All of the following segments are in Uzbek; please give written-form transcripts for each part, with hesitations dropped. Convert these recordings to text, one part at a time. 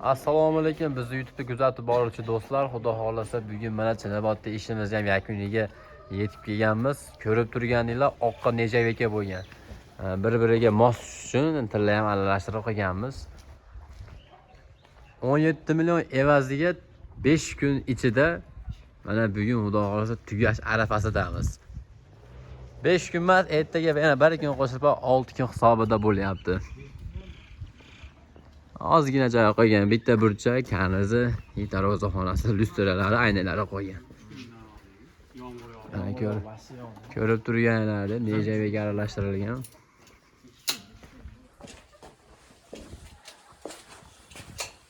Assalomu alaykum, bizni YouTube'da kuzatib boruvchi do'stlar. Xudo xohlasa bugun mana Chinobodda ishimiz ham yakuniga yetib kelganmiz. Ko'rib turganinglar oqqa nejaveka bo'lgan. Bir-biriga mos tushish uchun tilla ham aralashtirib qilganmiz. 17 million evaziga 5 kun ichida mana bugun Xudo xohlasa tugash arafasidamiz. 5 kun emas, ertaga yana 1 kun qo'shilib 6 kun hisobida bo'lyapti. Ozgina joy qo'ygan, bitta burchak, kanizi, darvozaxonasi, lyustralari, aynalari qo'ygan. Mana ko'rib turganlarda nejavega aralashtirilgan.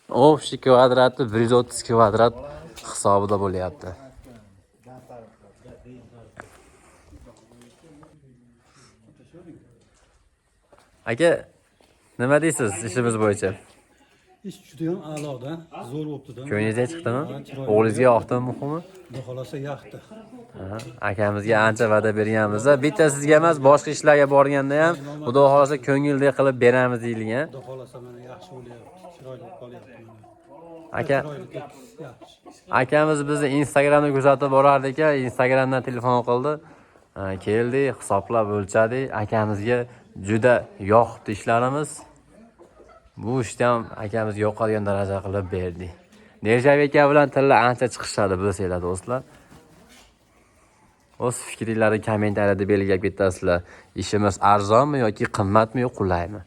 Общий kvadrati 130 kvadrat hisobida bo'lyapti. Aka, nima deysiz ishimiz bo'yicha? Ish judayam a'loda, zo'r bo'pti-da. Ko'nglingizga chiqdimi? Ha, chiroyli. O'g'lingizga yoqdimi muhimi? Xudo xohlasa yoqdi. Aha, akamizga ancha va'da berganmiz. Bitta sizga emas, boshqa ishlarga borganda ham Xudo xohlasa ko'ngildek qilib beramiz deyilgan. Xudo xohlasa mana yaxshi bo'lyapti, chiroyli bo'lib qolyapti mana. Aka, Chiroyli, tekis, yaxshi. akamiz bizni Instagramda kuzatib borardi ekan, Instagramdan telefon qildi. Ha, keldik, hisoblab o'lchadik. Akamizga juda yoqibdi ishlarimiz. Bu ishni ham akamizga yoqadigan daraja qilib berdik. Nerjaveka bilan tilla ancha chiqishadi, bilsanglar do'stlar. O'z fikringlarni kommentariyada belgilab ketasizlar. Ishimiz arzonmi yoki qimmatmi yo qulaymi?